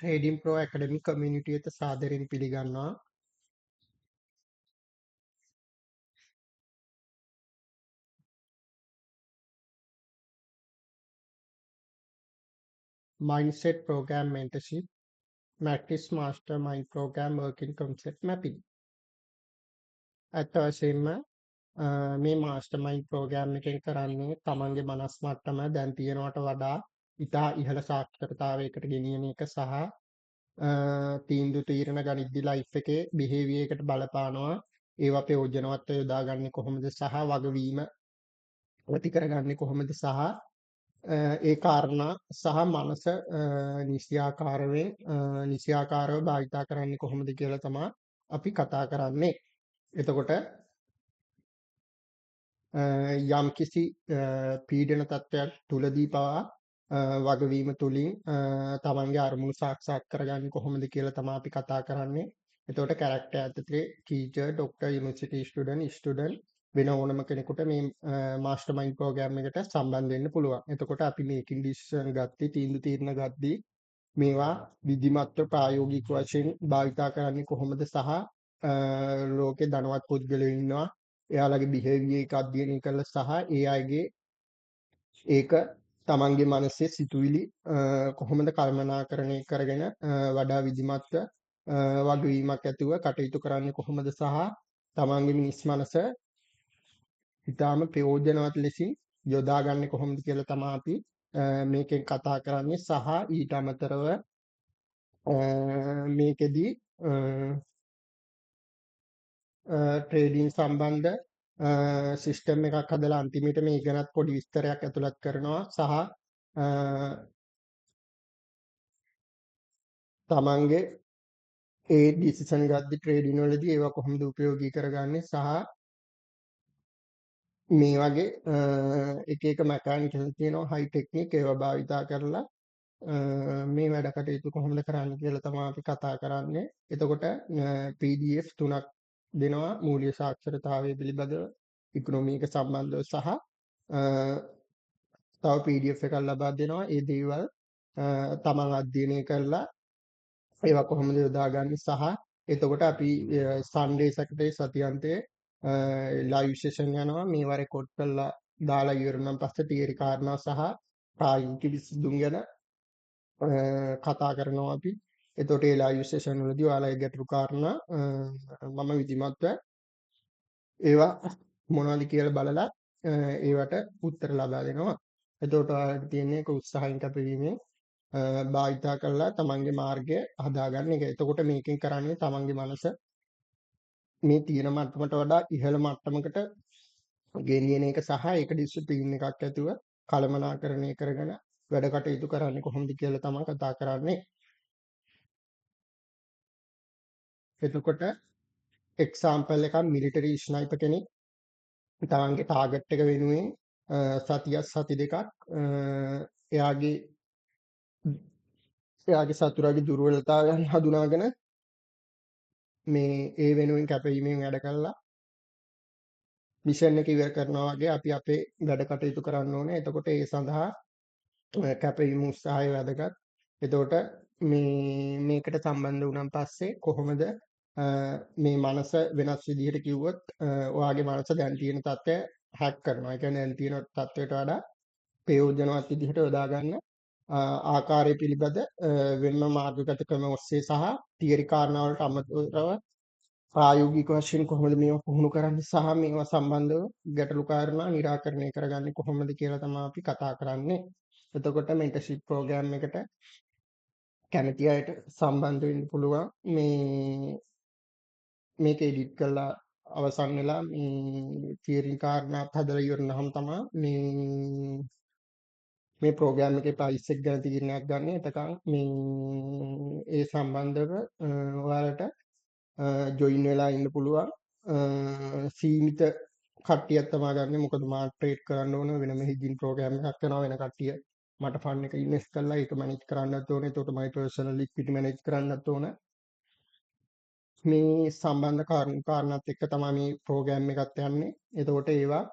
Trading pro ඇකඩමි community වෙත සාදරයෙන් පිළිගන්නවා. Mindset program mentorship, matrix mastermind program working concept mapping. ඇත්ත වශයෙන්ම මේ මාස්ටර්මයින්ඩ් ප්‍රෝග්‍රෑම් එකෙන් කරන්නේ තමන්ගේ මනස් මට්ටම දැන් තියෙනවට වඩා ඉතා ඉහළ සාක්ෂරතාවයකට ගෙනියන එක සහ තීන්දුව තීරණ ගනිද්දි ලයිෆ් එකේ බිහේවියර් එකට බලපානවා. ඒවා ප්‍රයෝජනවත්ව යොදාගන්නේ කොහොමද සහ වගවීම ඇති කරගන්නේ කොහොමද සහ ඒ කාරණා සහ මනස නිසියාකාරව භාවිතා කරන්නේ කොහොමද කියලා තමයි අපි කතා කරන්නේ. එතකොට යම්කිසි පීඩන තත්ත්වයක් තුලදී පවා වගවීම තුලින් තමන්ගේ අරමුණු සාක්ෂාත් කරගන්නේ කොහොමද කියලා තමයි අපි කතා කරන්නේ. එතකොට කැරක්ටර් ඇතුලේ teacher, doctor, university student, student වෙන ඕනම කෙනෙකුට මේ මාස්ටර්මයින්ඩ් ප්‍රෝග්‍රෑම් එකට සම්බන්ධ වෙන්න පුළුවන්. එතකොට අපි මේකින් ඩිසිෂන් ගත්තී, තීන්දුව තීරණ ගද්දී මේවා විධිමත්ව ප්‍රායෝගික වශයෙන් භාවිතා කරන්නේ කොහොමද සහ ලෝකේ ධනවත් පුද්ගලයෝ ඉන්නවා. එයාලගේ බිහේවියර් එක අධ්‍යයනය කරලා සහ ඒ අයගේ ඒක තමන්ගේ මනසේ සිතුවිලි කොහොමද කල්පනාකරණය කරගෙන වඩා විධිමත්ව වගවීමක් ඇතුව කටයුතු කරන්නේ කොහොමද සහ තමන්ගේ මිනිස් මනස ඉතාම ප්‍රයෝජනවත් ලෙසින් යොදාගන්නේ කොහොමද කියලා තමයි අපි මේකෙන් කතා කරන්නේ. සහ ඊට අමතරව මේකෙදි ට්‍රේඩින් සම්බන්ධ සිස්ටම් එකක් හදලා අන්තිමට මේ ගැනත් පොඩි විස්තරයක් ඇතුළත් කරනවා සහ තමන්ගේ ඒ ඩිසිෂන් ගද්දි ට්‍රේඩින් වලදී ඒවා කොහොමද උපයෝගී කරගන්නේ සහ මේ වගේ එක එක මැකැනිකල් තියෙනවා හයි ටෙක්නික් ඒවා භාවිතා කරලා මේ වැඩ කටයුතු කොහොමද කරන්නේ කියලා තමයි අපි කතා කරන්නේ. එතකොට PDF තුනක් දෙනවා මූල්‍ය සාක්ෂරතාවය පිළිබඳව, ඉකොනොමි එක සම්බන්ධව සහ තව PDF එකක් ලබා දෙනවා. ඒ දේවල් තමන් අධ්‍යයනය කරලා ඒවා කොහොමද යොදාගන්නේ සහ එතකොට අපි සන්ඩේ සැටර්ඩේ සතියන්තයේ ලයිව් සෙෂන් යනවා. මේවා රෙකෝඩ් කරලා දාලා ඉවර වුණාන් පස්සේ තියරි කාරණා සහ ප්‍රායෝගික විසඳුම් ගැන කතා කරනවා අපි. එතකොට ඒ ලයිව් සෙෂන් වලදී ඔයාලගේ ගැටලු කාරණා මම විධිමත්ව ඒවා මොනවද කියලා බලලා ඒවට උත්තර ලබා දෙනවා. එතකොට ඔයාලට තියෙන්නේ ඒක උත්සාහයෙන් කැපවීමෙන් භාවිතා කරලා තමන්ගේ මාර්ගය හදාගන්න එක. එතකොට මේකෙන් කරන්නේ තමන්ගේ මනස මේ තියෙන මට්ටමට වඩා ඉහළ මට්ටමකට ගෙනියන එක සහ ඒක ඩිසිප්ලින් එකක් ඇතුව කළමනාකරණය කරගෙන වැඩ කටයුතු කරන්නේ කොහොමද කියලා තමයි කතා කරන්නේ. එතකොට එක්සාම්පල් එකක් මිලිටරි ස්නයිපර් කෙනෙක් තමන්ගේ ටාගට් එක වෙනුවෙන් සතියක් සති දෙකක් එයාගේ එයාගේ සතුරාගේ දුර්වලතාවයන් හඳුනාගෙන මේ ඒ වෙනුවෙන් කැපවීමෙන් වැඩ කරලා මිෂන් එක ඉවර කරනවා වගේ අපි අපේ වැඩ කටයුතු කරන්න ඕනේ. එතකොට ඒ සඳහා කැපවීම උත්සාහය වැදගත්. එතකොට මේකට සම්බන්ධ වුණාන් පස්සේ කොහොමද මේ මනස වෙනස් විදිහට කිව්වොත් ඔයාගේ මනස දැන් තියෙන තත්ත්වය හැක් කරනවා. ඒ කියන්නේ දැන් තියෙන තත්ත්වයට වඩා ප්‍රයෝජනවත් විදිහට යොදා ගන්න ආකාරය පිළිබඳ වෙනම මාර්ගගත ක්‍රම ඔස්සේ සහ තියරි කාරණා වලට අමතරව ප්‍රායෝගික වශයෙන් කොහොමද මේවා පුහුණු කරන්නේ සහ මේවා සම්බන්ධව ගැටලු කාරණා නිරාකරණය කරගන්නේ කොහොමද කියලා තමයි අපි කතා කරන්නේ. එතකොට මෙන්ටර්ෂිප් ප්‍රෝග්‍රෑම් එකට කැමති අයට සම්බන්ධ වෙන්න පුළුවන්. මේක එඩිට් කරලා අවසන් වෙලා මේ තියරි කාරණාත් හදලා ඉවර වුණාම තමයි මේ ප්‍රෝග්‍රෑම් එකේ ප්‍රයිස් එක ගැන තීරණයක් ගන්න. එතකන් මේ ඒ සම්බන්ධව ඔයාලට ජොයින් වෙලා ඉන්න පුළුවන්. සීමිත කට්ටියක් තමයි ගන්නෙ. මොකද මා ට්‍රේඩ් කරන්න ඕන වෙනම හිජින් ප්‍රෝග්‍රෑම් එකක් කරනවා. වෙන කට්ටිය මට ෆන්ඩ් එක ඉන්වෙස්ට් කරලා ඒක මැනේජ් කරන්නත් ඕනේ. එතකොට මයි පර්සනල් ඉක්විටි මැනේජ් කරන්නත් ඕන. මේ සම්බන්ධ කාරණාත් එක්ක තමයි මේ ප්‍රෝග්‍රෑම් එකත් යන්නේ. එතකොට ඒවා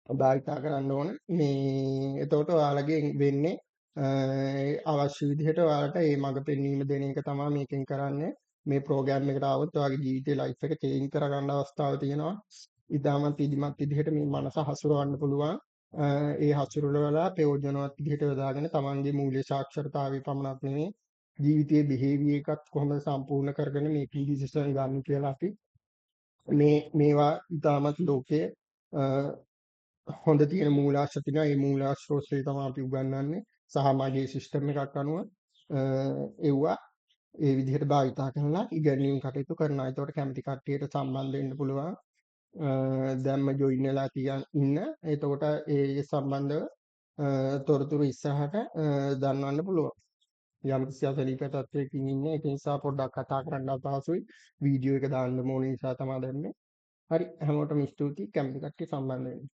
භාවිතා කරන්න ඕන. මේ එතකොට ඔයාලගේ වෙන්නේ අවශ්‍ය විදිහට ඔයාලට මේ මඟ පෙන්වීම දෙන එක තමයි මේකෙන් කරන්නේ. මේ ප්‍රෝග්‍රෑම් එකට ආවොත් ඔයාගේ ජීවිතේ ලයිෆ් එක චේන්ජ් කරගන්න අවස්ථාව තියෙනවා. ඉතාමත් ඉදිමත් විදිහට මේ මනස හසුරවන්න පුළුවන්. ඒ හසුරවලා ප්‍රයෝජනවත් විදිහට යොදාගෙන තමන්ගේ මූල්‍ය සාක්ෂරතාවය පමණක් නෙමෙයි, ජීවිතයේ බිහේවියර් එකත් කොහොමද සම්පූර්ණ කරගෙන මේ ඩිසිෂන් ගන්න කියලා අපි මේවා ඉතාමත් ලෝකයේ හොඳ තියෙන මූලාශ්‍ර තියෙනවා. ඒ මූලාශ්‍ර ඔස්සේ තමයි අපි උගන්වන්නේ. සහ මගේ සිස්ටම් එකක් අනුව එව්වා ඒ විදිහට භාවිතා කරලා ඉගැන්වීම් කටයුතු කරනවා. ඒතකොට කැමති කට්ටියට සම්බන්ධ වෙන්න පුළුවන්. දැන්ම ජොයින් වෙලා තියන් ඉන්න. එතකොට ඒ සම්බන්ධව තොරතුරු ඉස්සරහට දන්වන්න පුළුවන්. යම් කිසි අසනීප තත්ත්වයකින් ඉන්න, ඒක නිසා පොඩ්ඩක් කතා කරන්න අපහසුයි. වීඩියෝ එක දාන්න ඕන නිසා තමයි දැම්මේ. හරි, හැමෝටම ස්තුතියි, කැමති කට්ටිය සම්බන්ධ වෙන්න.